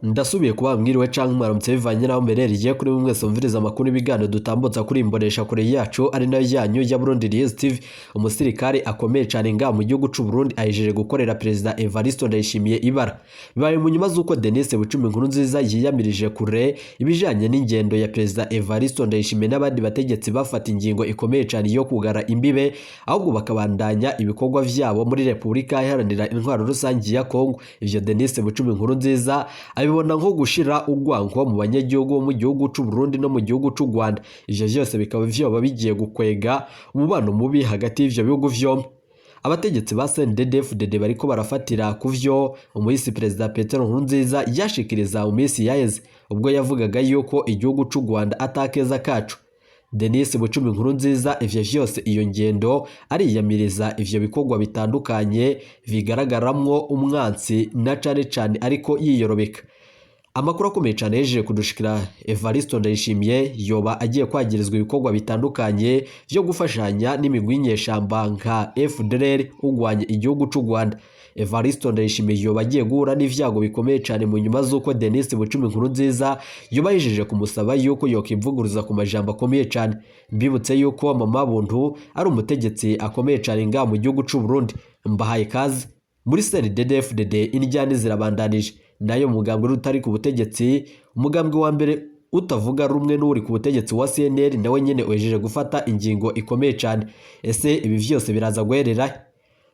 Ndasubiye kuba mwiriwe canke mwaramutse bivanye n'aho mberereye kuri buri mwese mumviriza amakuru n'ibiganiro dutambutsa kuri imbonesha kure yacu ari nayo yanyu ya Burundi News TV. Umusirikare akomeye cane ngaha mu gihugu c'u Burundi ahejeje gukorera Perezida Evariste Ndayishimiye ibara. Bibaye mu nyuma z'uko Denis Bucumi Nkurunziza yiyamirije kure ibijanye n'ingendo ya Perezida Evariste Ndayishimiye n'abandi bategetsi bafata ingingo ikomeye cane yo kugara imbibe, ahubwo bakabandanya ibikorwa vyabo muri Repubulika Iharanira Intwaro Rusangi ya Kongo. Ivyo Denis Bucumi Nkurunziza abibona nko gushira urwanko mu banyagihugu bo mu gihugu c'u Burundi no mu gihugu c'u Rwanda. Ivyo vyose bikaba vyoba bigiye gukwega umubano mubi hagati y'ivyo bihugu vyombi. Abategetsi ba CNDD-FDD bariko barafatira ku vyo umuhisi Perezida Petero Nkurunziza yashikiriza mu minsi yaheze, ubwo yavugaga yuko igihugu c'u Rwanda atakeza kacu. Denis Bucumi Nkurunziza ivyo vyose iyo ngendo ariyamiriza ivyo bikorwa bitandukanye bigaragaramwo umwansi na cane cane ariko yiyorobeka. Amakuru akomeye cane yejeje kudushikira, Evaristo Ndayishimiye yoba agiye kwagirizwa ibikorwa bitandukanye vyo gufashanya n'imigwi y'inyeshamba nka FDLR ugwanya igihugu c'u Rwanda. Evaristo Ndayishimiye yoba agiye guhura n'ivyago bikomeye cane mu nyuma z'uko Denis Bucumi Nkurunziza yoba yijeje kumusaba yuko yokivuguruza ku majambo akomeye cane. Mbibutse yuko Mama Buntu ari umutegetsi akomeye cane ngaha mu gihugu c'u Burundi. Mbahaye kaze muri CNDD-FDD, indyane zirabandanije. Nayo mugambwe utari ku butegetsi, umugambwe wa mbere utavuga rumwe n'uri ku butegetsi wa CNL, nawe nyene uhejeje gufata ingingo ikomeye cane. Ese ibi vyose biraza guherera?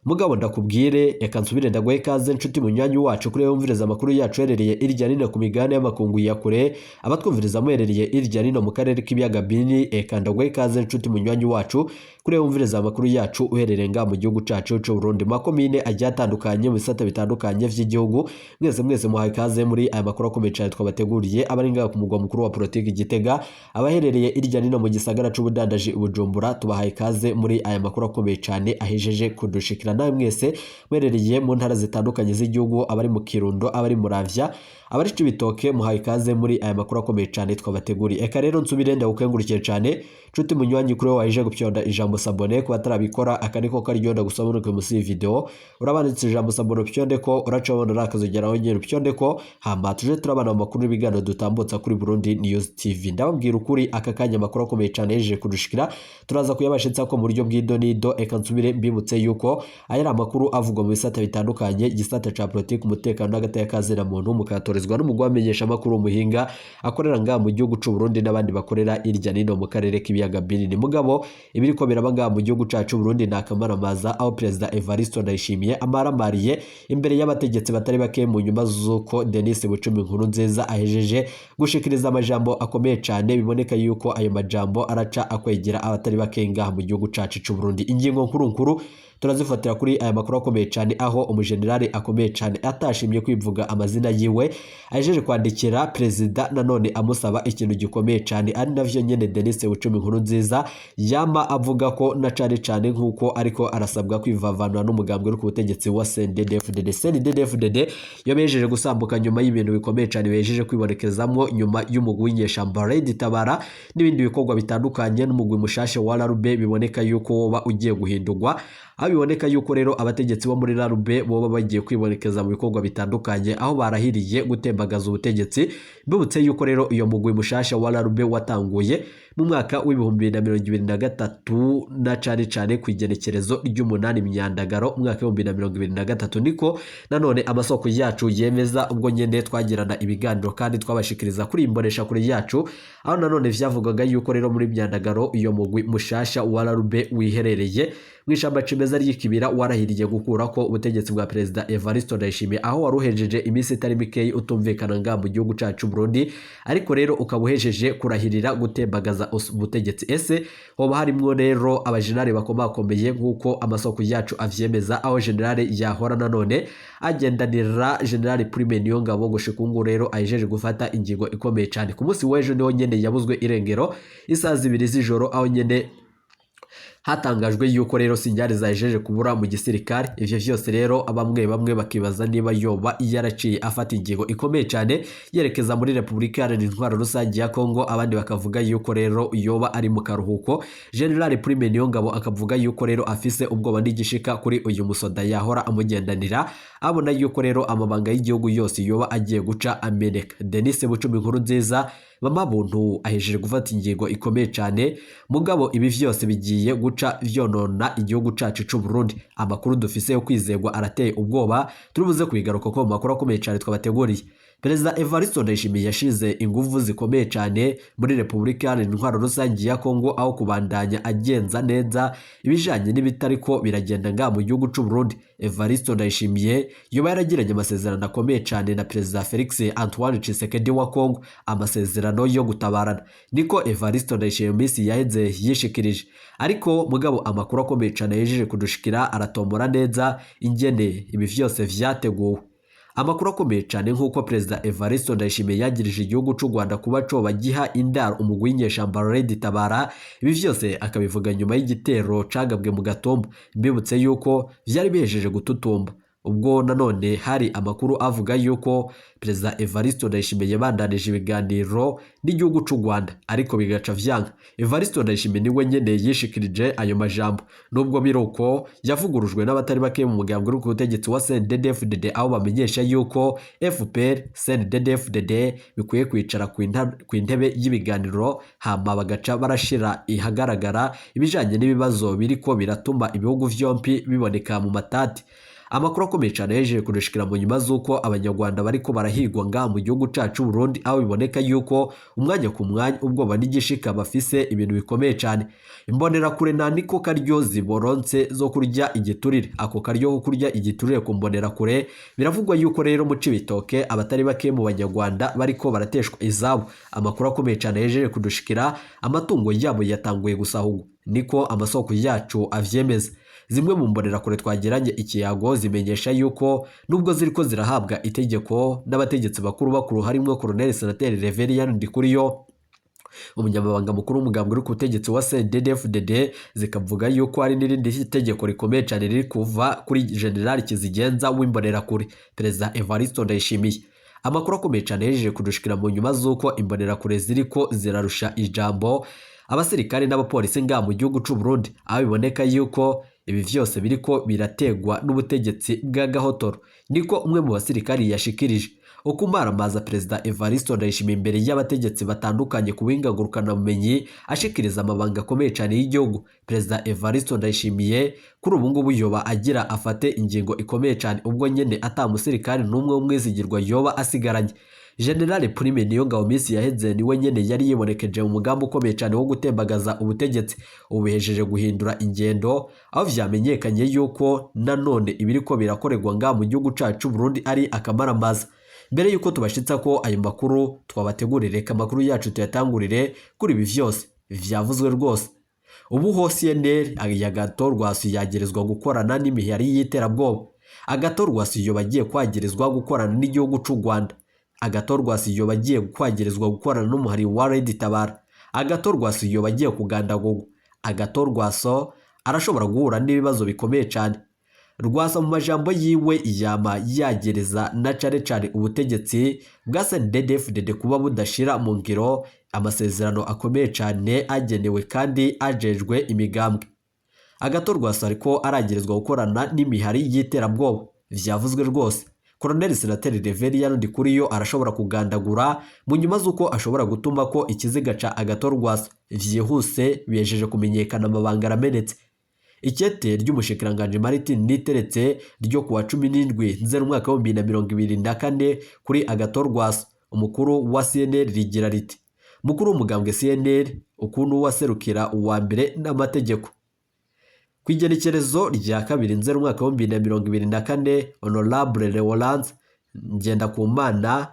Mugabo ndakubwire, reka nsubire ndaguhe ikaze nshuti munywanyi wacu kuri wumviriza amakuru yacu uherereye irya nino ku migabane y'amakungu ya kure, abatwumviriza muherereye irya nino mu karere k'ibiyaga binini. Eka ndaguhe ikaze nshuti munywanyi wacu kuri wumviriza amakuru yacu uherereye ngaha mu gihugu cacu c'u Burundi, makomine agiye atandukanye, mu bisata bitandukanye vy'igihugu. Mwese mwese muhaye ikaze muri aya makuru akomeye cane twabateguriye. Abari ngaha ku mugwa mukuru wa politiki Gitega, abaherereye irya nino mu gisagara c'ubudandaji Bujumbura, tubahaye ikaze muri aya makuru akomeye cane ahejeje kudushikira. Nawe mwese muherereye mu ntara zitandukanye z'igihugu, abari mu Kirundo, abari Muramvya, abari Cibitoke, muhaye ikaze muri aya makuru akomeye cane twabateguriye. Eka rero nsubire ndagukengurukiye cane nshuti munywanyi kuri wowe waje gupyonda ijambo s'abonner. Kuba atarabikora, aka niko karyo ndagusobanukiwe. Musi y'iyi video urabanditse ijambo s'abonner, upyonde ko uraca ubona akazogera nyine, upyonde ko hama tuje turabana mu makuru n'ibiganiro dutambutsa kuri Burundi News TV. Ndababwira ukuri, aka kanya amakuru akomeye cane yejeje kudushikira, turaza kuyabashitsa ko mu buryo bw'idonido. Eka nsubire mbibutse yuko aya ari amakuru avugwa mu bisata bitandukanye, igisata ca politiki, umutekano n'agateka na muntu, mukatorezwa n'umugwi wamenyesha amakuru umuhinga akorera ngaha mu gihugu c'u Burundi n'abandi bakorera irya nino mu karere k'ibiyaga binini. Mugabo ibiriko biraba ngaha mu gihugu cacu Burundi ni akamaramaza, aho Perezida Evariste Ndayishimiye amaramariye imbere y'abategetsi batari bake mu nyuma z'uko Denis Bucumi Nkurunziza ahejeje gushikiriza amajambo akomeye cane. Biboneka yuko ayo majambo araca akwegera abatari bake ngaha mu gihugu cacu c'u Burundi. Ingingo nkuru nkuru turazifatira kuri aya makuru akomeye cyane, aho umujenerali akomeye cyane atashimye kwivuga amazina yiwe ahejeje kwandikira perezida nanone amusaba ikintu gikomeye cyane, ari navyo nyene Denis Bucumi Nkurunziza yama avuga ko na cane cane nk'uko ariko arasabwa kwivavanura n'umugambwe uri ku butegetsi wa CNDD-FDD. CNDD-FDD yo bejeje gusambuka nyuma y'ibintu bikomeye cyane bejeje kwibonekezamwo nyuma y'umugwi w'inyeshamba Red Tabara n'ibindi bikorwa bitandukanye n'umugwi mushasha wa RB, biboneka yuko woba ugiye guhindurwa, aho biboneka yuko rero abategetsi bo muri RB boba bagiye kwibonekeza mu bikorwa bitandukanye, aho barahiriye gutembagaza ubutegetsi. Bibutse yuko rero iyo mugwi mushasha wa RB watanguye mu mwaka w'2023, na cane cane ku igenekerezo ry'umunani Myandagaro umwaka w'2023. Niko nanone amasoko yacu yemeza, ubwo nyene twagirana ibiganiro kandi twabashikiriza kuri imbonesha kure yacu, aho nanone vyavugaga yuko rero muri Myandagaro iyo mugwi mushasha wa RB wiherereye mw'ishamba cimeza ry'ikibira warahiriye gukura ko ubutegetsi bwa Perezida Evariste Ndayishimiye, aho wari uhejeje iminsi itari mikeyi utumvikana ngaha mu gihugu cacu Burundi, ariko rero ukaba uhejeje kurahirira gutembagaza ubutegetsi. Ese hoba harimwo rero abajenerali bakomakomeye nk'uko amasoko yacu avyemeza, aho generale yahora nanone agendanira General Prime Niyongabo, gushika ubu rero ahejeje gufata ingingo ikomeye cane? Ku munsi w'ejo niho nyene yabuzwe irengero isaha 2 z'ijoro, aho nyene Hatangajwe yuko rero signal zahejeje kubura mu gisirikare. Ivyo vyose rero bamwe bamwe bakibaza niba yoba yaraciye afata ingingo ikomeye cyane yerekeza muri Repubulika Iharanira Intwaro Rusange ya Kongo, abandi bakavuga yuko rero yoba ari mu karuhuko. General Prime Niyongabo akavuga yuko rero afise ubwoba n'igishika kuri uyu musoda yahora amugendanira, abona yuko rero amabanga y'igihugu yose yoba agiye guca ameneka. Denis Bucumi inkuru nziza mama buntu ahejeje gufata ingingo ikomeye cyane, mugabo ibi vyose bigiye guca vyonona igihugu cacu c'u Burundi. Amakuru dufise yo kwizegwa arateye ubwoba, turibuze kubigaruka ko mu makuru akomeye cyane twabateguriye. Perezida Evariste Ndayishimiye yashize inguvu zikomeye cyane muri Repubulika Iharanira Intwaro Rusange ya Kongo, aho kubandanya agenza neza ibijanye n'ibitariko biragenda ngaha mu gihugu c'u Burundi. Evariste Ndayishimiye yoba yaragiranye amasezerano akomeye cyane na Perezida Felix Antoine Tshisekedi wa Kongo, amasezerano yo gutabarana, niko Evariste Ndayishimiye mu minsi yaheze yishikirije. Ariko mugabo amakuru akomeye cyane yejeje kudushikira aratombora neza ingene ibi vyose vyateguwe. Amakuru akomeye cyane nk'uko Perezida Evariste Ndayishimiye yagirije igihugu c'u Rwanda kuba coba giha indaro umugwi w'inyeshamba Red Tabara, ibi vyose akabivuga nyuma y'igitero cagabwe mu Gatumba. Mbibutse yuko vyari bihejeje gututumba ubwo nanone hari amakuru avuga yuko Perezida Evariste Ndayishimiye yabandanije ibiganiro n'igihugu c'u Rwanda ariko bigaca vyanga. Evariste Ndayishimiye niwe nyene yishikirije ayo majambo, nubwo biruko yavugurujwe n'abatari bake mu mugambwe uri ku butegetsi wa CNDD-FDD, aho bamenyesha yuko FPR CNDD-FDD bikwiye kwicara ku intebe y'ibiganiro, hama bagaca barashira ihagaragara ibijanye n'ibibazo biriko biratuma ibihugu vyompi biboneka mu matati. Amakuru akomeye cyane yejeje kudushikira mu nyuma z'uko abanyarwanda bariko barahigwa ngaha mu gihugu cacu Burundi, aho biboneka yuko umwanya ku mwanya ubwoba n'igishika bafise ibintu bikomeye cyane. Imbonerakure nta niko karyo ziboronse zo kurya igiturire. Ako karyo ko kurya igiturire ku mbonerakure, biravugwa yuko rero mu Cibitoke abatari bake mu banyarwanda bariko barateshwa izabo. Amakuru akomeye cyane yejeje kudushikira, amatungo yabo yatanguye gusahurwa, niko amasoko yacu avyemeza. Zimwe mu mbonerakure twagiranye ikiyago zimenyesha yuko nubwo ziriko zirahabwa itegeko n'abategetsi bakuru bakuru harimo Colonel Senateri Reverien Ndikuriyo, umunyamabanga mukuru w'umugambwe uri ku butegetsi wa CNDD-FDD, zikavuga yuko hari n'irindi tegeko rikomeye cyane riri kuva kuri General Kizigenza w'imbonerakure Perezida Evariste Ndayishimiye. Amakuru akomeye cyane yejeje kudushikira mu nyuma z'uko imbonerakure ziriko zirarusha ijambo abasirikare n'abapolisi ngaha mu gihugu c'u Burundi, aho biboneka yuko ibi vyose biriko birategwa n'ubutegetsi bw'agahotoro, niko umwe mu basirikari yashikirije. Ukumaramaza Perezida Evariste Ndayishimiye imbere y'abategetsi batandukanye ku buhinga ngurukanabumenyi ashikiriza amabanga akomeye cyane y'igihugu. Perezida Evariste Ndayishimiye kuri ubu ngubu yoba agira afate ingingo ikomeye cyane ubwo nyene ata musirikari n'umwe w'umwizigirwa yoba asigaranye. General Prime Niyongabo minsi yaheze niwe nyene yari yibonekeje mu mugambi ukomeye cyane wo gutembagaza ubutegetsi, ubu bihejeje guhindura ingendo, aho vyamenyekanye yuko nanone ibiriko birakorerwa ngaha mu gihugu cacu Burundi ari akamaramaza. Mbere yuko tubashitsa ko ayo makuru twabategurire, reka amakuru yacu tuyatangurire kuri ibi vyose vyavuzwe rwose. Ubu ho CNL ya Agathon Rwasa yagerezwa gukorana n'imihari y'iterabwoba. Agathon Rwasa iyo bagiye kwagerezwa gukorana n'igihugu c'u Rwanda. Agathon Rwasa iyo bagiye kwagerezwa gukorana n'umuhari wa Red Tabara. Agathon Rwasa iyo bagiye kugandagurwa. Agathon Rwasa arashobora guhura n'ibibazo bikomeye cyane. Rwasa mu majambo yiwe yama yagereza na cane cane ubutegetsi bwa CNDD-FDD kuba budashira mu ngiro amasezerano akomeye cane agenewe kandi ajejwe imigambwe. Agathon Rwasa ariko aragerezwa gukorana n'imihari y'iterabwoba, vyavuzwe rwose. Colonel Senateri Reverien Ndikuriyo arashobora kugandagura mu nyuma z'uko ashobora gutuma ko ikiziga ca Agathon Rwasa vyihuse bihejeje kumenyekana, amabanga aramenetse. Ikete ry'umushikiranganji Martin Niteretse ryo kuwa 17 Nzeri umwaka wa 2024 kuri Agathon Rwasa umukuru wa CNL rigira riti: mukuru w'umugambwe CNL ukuntu waserukira uwa mbere n'amategeko. Ku igenekerezo rya 2 Nzeri umwaka wa 2024, Honorable Leolance Ngendakumana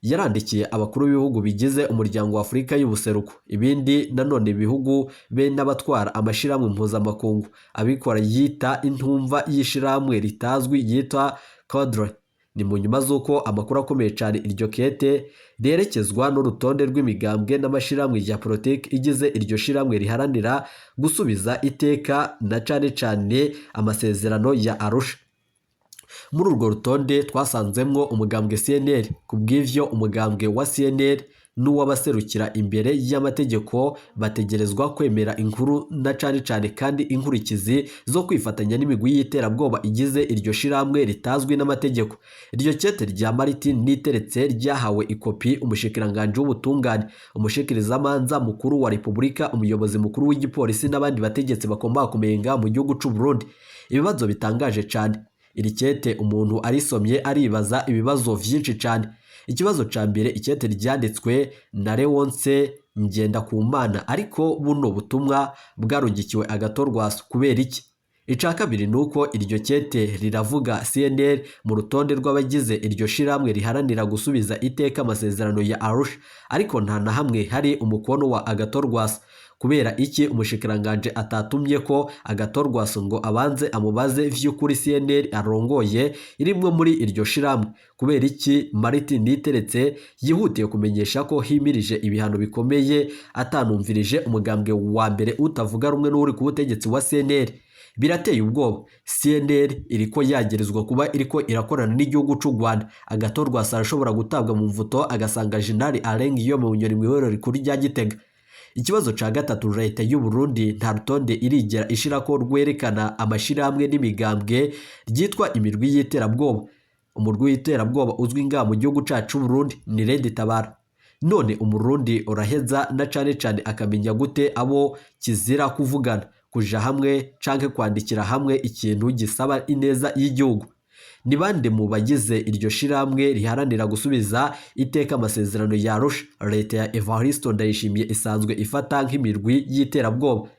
yarandikiye abakuru b'ibihugu bigize umuryango wa Afurika y'ubuseruko, ibindi nanone ibihugu be n'abatwara amashirahamwe mpuzamakungu abikora yita intumva y'ishirahamwe ritazwi yitwa Cadre. Ni mu nyuma z'uko amakuru akomeye cyane iryo kete ryerekezwa n'urutonde rw'imigambwe n'amashirahamwe ya politiki igize iryo shirahamwe riharanira gusubiza iteka na cane cane amasezerano ya Arusha. Muri urwo rutonde twasanzemwo umugambwe CNL. Kubw'ivyo umugambwe wa CNL n'uw'abaserukira imbere y'amategeko bategerezwa kwemera inkuru na cane cane kandi inkurikizi zo kwifatanya n'imigwi y'iterabwoba igize iryo shirahamwe ritazwi n'amategeko. Iryo kete rya Martin Niteretse ryahawe ikopi umushikiranganji w'ubutungane, umushikirizamanza mukuru wa Repubulika, umuyobozi mukuru w'igipolisi n'abandi bategetsi bakomakomeye ngaha mu gihugu c'u Burundi. Ibibazo bitangaje cane. Iri kete umuntu arisomye aribaza ibibazo vyinshi cane. Ikibazo ca mbere, ikete ryanditswe na Leonce Ngendakumana, ariko buno butumwa bwarungikiwe Agathon Rwasa kubera iki? Ica kabiri ni uko iryo kete riravuga CNL mu rutonde rw'abagize iryo shirahamwe riharanira gusubiza iteka amasezerano ya Arusha, ariko nta na hamwe hari umukono wa Agathon Rwasa. Kubera iki umushikiranganje atatumye ko Agathon Rwasa ngo abanze amubaze vy'ukuri CNL arongoye irimwo muri iryo shirahamwe? Kubera iki Martin Niteretse yihutiye kumenyesha ko himirije ibihano bikomeye atanumvirije umugambwe wa mbere utavuga rumwe n'uri ku butegetsi wa CNL? Birateye ubwoba. CNL iriko yagerezwa kuba iriko irakorana n'igihugu c'u Rwanda. Agathon Rwasa arashobora gutabwa mu mvuto agasanga General Alain Guillaume Bunyoni mw'ihorero rikuru rya Gitega. Ikibazo ca gatatu, leta y'u Burundi nta rutonde irigera ishirako rwerekana amashirahamwe n'imigambwe ryitwa imirwi y'iterabwoba. Umurwi w'iterabwoba uzwi ngaha mu gihugu cacu Burundi ni Red Tabara. None umurundi uraheza na cane cane akamenya gute abo kizira kuvugana, kuja hamwe canke kwandikira hamwe ikintu gisaba ineza y'igihugu? Ni bande mu bagize iryo shirahamwe riharanira gusubiza iteka amasezerano ya Arusha leta ya Evaristo Ndayishimiye isanzwe ifata nk'imirwi y'iterabwoba?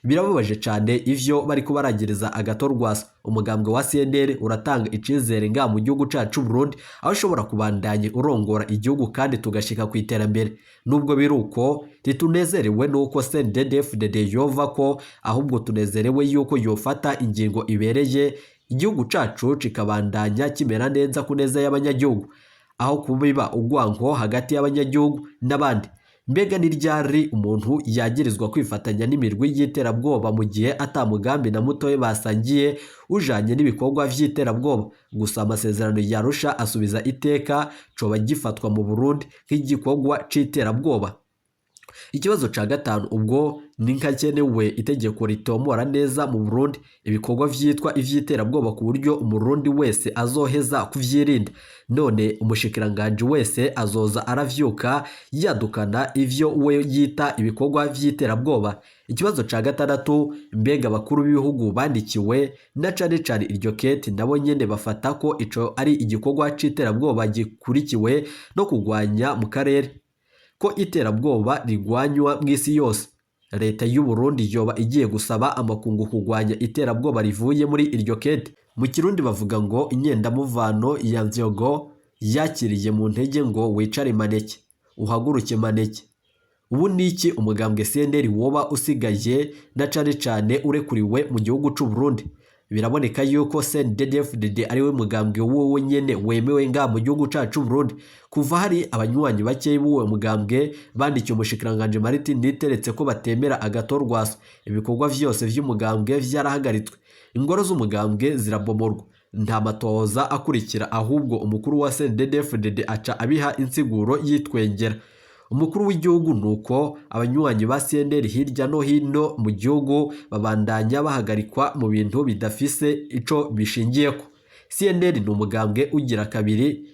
Birababaje cyane ivyo bariko baragereza Agathon Rwasa. Umugambwe wa CNL uratanga icizere nga mu gihugu cacu Burundi, aho ushobora kubandanya urongora igihugu kandi tugashika ku iterambere. Nubwo biruko, ntitunezerewe nuko CNDD-FDD yova ko, ahubwo tunezerewe yuko yofata ingingo ibereye igihugu cacu kikabandanya kimera neza ku neza y'abanyagihugu, aho kubiba urwanko hagati y'abanyagihugu n'abandi. Mbega ni ryari umuntu yagirizwa kwifatanya n'imirwi y'iterabwoba mu gihe ata mugambi na mutoya basangiye ujanye n'ibikorwa vy'iterabwoba? Gusa amasezerano ya Arusha asubiza iteka coba gifatwa mu Burundi nk'igikorwa c'iterabwoba. Ikibazo ca gatanu, ubwo ni nkakenewe itegeko ritomora neza mu Burundi ibikorwa vyitwa ivy'iterabwoba ku buryo umurundi wese azoheza kuvyirinda. None umushikiranganje wese azoza aravyuka yadukana ivyo we yita ibikorwa vy'iterabwoba? Ikibazo ca gatandatu, mbega abakuru b'ibihugu bandikiwe na cane cane iryo kete nabo nyene bafata ko ico ari igikorwa c'iterabwoba gikurikiwe no kugwanya mu karere, ko iterabwoba rigwanywa mw'isi yose? Leta y'u Burundi yoba igiye gusaba amakungu kugwanya iterabwoba rivuye muri iryo kete? Mu Kirundi bavuga ngo inyendamuvano ya nzyogo yakiriye mu ntege ngo wicare maneke uhaguruke maneke. Ubu niki umugambwe CNL woba usigaye na cane cane urekuriwe mu gihugu c'u Burundi? Biraboneka yuko CNDD-FDD ari we mugambwe wowe nyene wemewe nga mu gihugu cacu Burundi. Kuva hari abanywanyi bake b'uwo mugambwe bandikiye umushikiranganje Martin Niteretse ko batemera Agathon Rwasa, ibikorwa vyose vy'umugambwe vyarahagaritswe, ingoro z'umugambwe zirabomorwa, nta matohoza akurikira, ahubwo umukuru wa CNDD-FDD aca abiha insiguro yitwengera. Umukuru w'igihugu nuko abanywanyi ba CNL hirya no hino mu gihugu babandanya bahagarikwa mu bintu bidafise ico bishingiyeko. CNL ni umugambwe ugira kabiri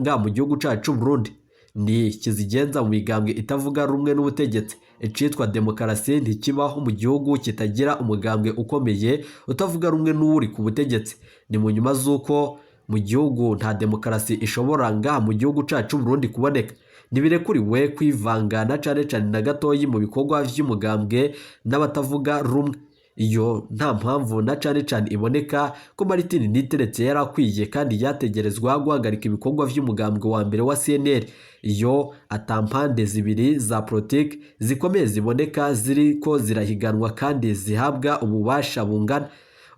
nga mu gihugu cacu Burundi, ni kizigenza mu migambwe itavuga rumwe n'ubutegetsi. Icitwa demokarasi ntikibaho mu gihugu kitagira umugambwe ukomeye utavuga rumwe n'uri ku butegetsi. Ni mu nyuma z'uko mu gihugu nta demokarasi ishobora ngaha mu gihugu cacu Burundi kuboneka. Ntibirekuriwe kwivangana cane cane na gatoyi mu bikorwa vy'umugambwe n'abatavuga rumwe. Iyo nta mpamvu na cane cane iboneka ko Martin Niteretse yari akwiye kandi yategerezwa guhagarika ibikorwa vy'umugambwe wa mbere wa CNL. Iyo atampande zibiri za politiki zikomeye ziboneka ziriko zirahiganwa kandi zihabwa ububasha bungana,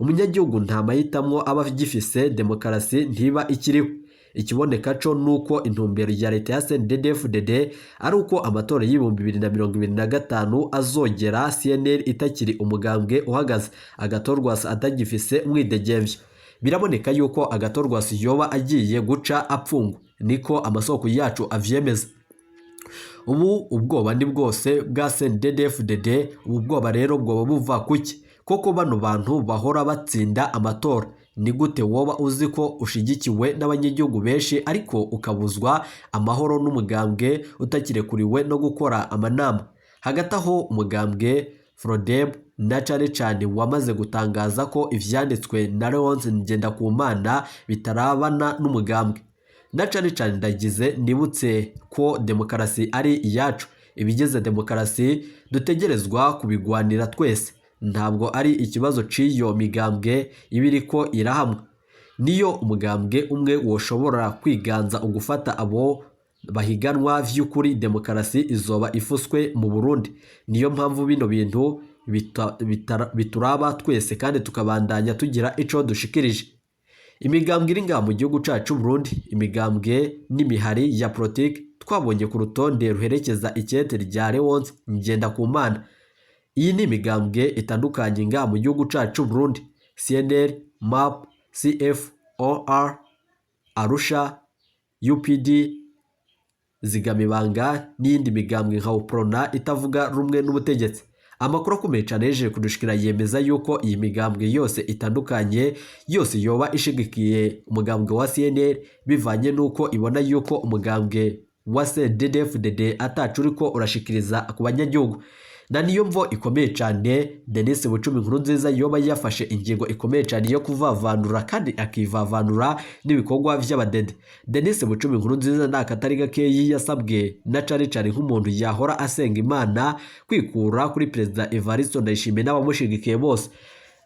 umunyagihugu nta mahitamwo aba agifise, demokarasi ntiba ikiriho. Ikiboneka co nuko intumbero ya leta ya CNDD-FDD ari uko amatora y'2025 azogera CNL itakiri umugambwe uhagaze, Agathon Rwasa atagifise umwidegemvyo. Biraboneka yuko Agathon Rwasa yoba agiye guca apfungwa, niko amasoko yacu avyemeza. Ubu ubwoba ni bwose bwa CNDD-FDD. Ubu bwoba rero bwoba buva kuki koko? Bano bantu bahora batsinda amatora, ni gute woba uzi ko ushigikiwe n'abanyagihugu benshi ariko ukabuzwa amahoro n'umugambwe utakirekuriwe no gukora amanama? Hagati aho, umugambwe Frodebu na cane cane wamaze gutangaza ko ivyanditswe na Leonce Ngendakumana bitarabana n'umugambwe. Na cane cane ndagize nibutse ko demokarasi ari iyacu, ibigize demokarasi dutegerezwa kubigwanira twese. Ntabwo ari ikibazo c'iyo migambwe iba iriko irahamwa. Niyo umugambwe umwe woshobora kwiganza ugufata abo bahiganwa vy'ukuri, demokarasi izoba ifuswe mu Burundi. Niyo mpamvu bino bintu bituraba twese kandi tukabandanya tugira ico dushikirije. Imigambwe iri ngaha mu gihugu cacu Burundi, imigambwe n'imihari ya politiki twabonye ku rutonde ruherekeza ikete rya Leonce Ngendakumana. Iyi ni imigambwe itandukanye ngaha mu gihugu cacu Burundi: CNL, MAP, CFOR, Arusha, UPD, Zigamibanga n'iyindi migambwe nka Uprona itavuga rumwe n'ubutegetsi. Amakuru akomeye cyane yeje kudushikira yemeza yuko iyi migambwe yose itandukanye yose yoba ishigikiye umugambwe wa CNL, bivanye n'uko ibona yuko umugambwe wa CNDD-FDD atacu uriko urashikiriza ku banyagihugu. Na niyo mvo ikomeye cyane Denis Bucumi Nkurunziza yoba yafashe ingingo ikomeye cyane yo kuvavanura kandi akivavanura n'ibikorwa vy'abadede. Denis Bucumi Nkurunziza nta katari gakeyi yasabwe na cane cane nk'umuntu yahora asenga Imana kwikura kuri Perezida Evariste Ndayishimiye n'abamushigikiye bose.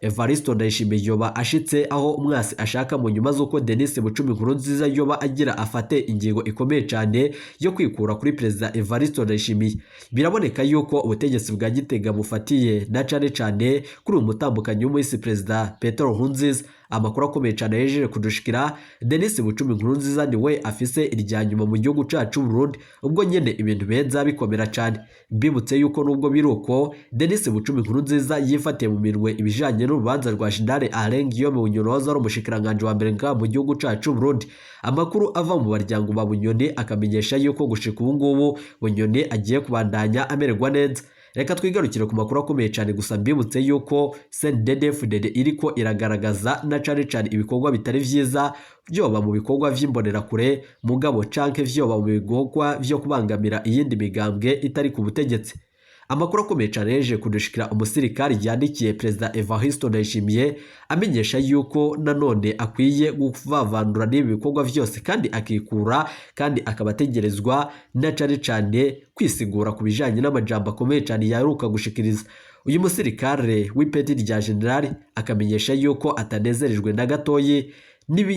Evariste Ndayishimiye yoba ashitse aho umwasi ashaka mu nyuma z'uko Denis Bucumi Nkurunziza yoba agira afate ingingo ikomeye cyane yo kwikura kuri Perezida Evariste Ndayishimiye. Biraboneka yuko ubutegetsi bwa Gitega bufatiye na cane cane kuri uyu mutambukanyi w'umuhisi Perezida Petero Nkurunziza. Amakuru akomeye cyane yejeje kudushikira, Denis Bucumi Nkurunziza ni we afise irya nyuma mu gihugu cacu Burundi, ubwo nyene ibintu beza bikomera cyane. Mbibutse yuko nubwo biri uko, Denis Bucumi Nkurunziza yifatiye mu minwe ibijanye n'urubanza rwa Jenerali Alain Guillaume Bunyoni wahoze ari umushikiranganji wa mbere ngaha mu gihugu cacu Burundi. Amakuru ava mu baryango ba Bunyoni akamenyesha yuko gushika ubu ngubu Bunyoni agiye kubandanya amererwa neza. Reka twigarukire ku makuru akomeye cyane, gusa mbibutse yuko CNDD-FDD iriko iragaragaza na cane cane ibikorwa bitari vyiza, vyoba mu bikorwa vy'imbonerakure mugabo canke vyoba mu bikorwa vyo kubangamira iyindi migambwe itari ku butegetsi. Amakuru akomeye cyane yeje kudushikira, umusirikari yandikiye Perezida Evariste Ndayishimiye amenyesha yuko nanone akwiye kuvavanura n'ibi bikorwa vyose kandi akikura, kandi akaba ategerezwa na cane cane kwisigura ku bijanye n'amajambo akomeye cyane yaheruka gushikiriza. Uyu musirikare w'ipeti rya generali akamenyesha yuko atanezerejwe na gatoyi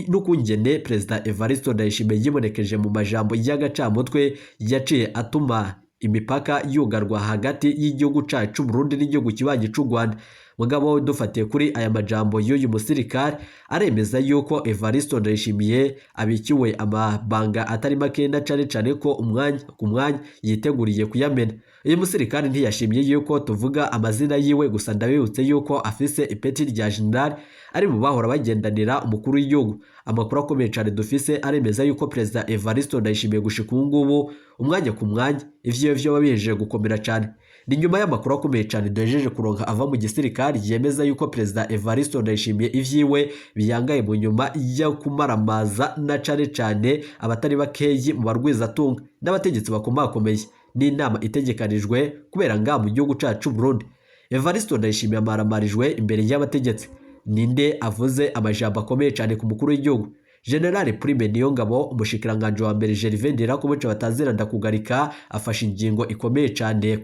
n'ukungene Perezida Evariste Ndayishimiye yibonekeje mu majambo y'agacamutwe yaciye atuma imipaka yugarwa hagati y'igihugu cacu Burundi n'igihugu kibanyi c'u Rwanda. Mugabo dufatiye kuri aya majambo y'uyu musirikare, aremeza yuko Evariste Ndayishimiye abikiwe amabanga atari make, na cane cane ko umwanya ku mwanya yiteguriye kuyamena. Uyu musirikare ntiyashimye yuko tuvuga amazina yiwe, gusa ndabibutse yuko afise ipeti rya general, ari mu bahora bagendanira umukuru w'igihugu. Amakuru akomeye cyane dufise aremeza yuko Perezida Evariste Ndayishimiye gushika ubu ngubu umwanya ku mwanya ivyo vyoba bihejeje gukomera cyane. Ni nyuma y'amakuru akomeye cyane duhejeje kuronka ava mu gisirikare yemeza yuko Perezida Evariste Ndayishimiye ivyiwe biyangaye mu nyuma yo kumaramaza na cane cane abatari bakeyi mu barwizatunga n'abategetsi bakomakomeye n'inama itegekanijwe kubera ngaha mu gihugu cacu Burundi. Evariste Ndayishimiye amaramarijwe imbere y'abategetsi. Ninde avuze amajambo akomeye cyane ku mukuru w'igihugu? General Prime Niyongabo, umushikiranganje wa mbere Gervais Ndirakobuca batazira ndakugarika, afashe ingingo ikomeye cyane.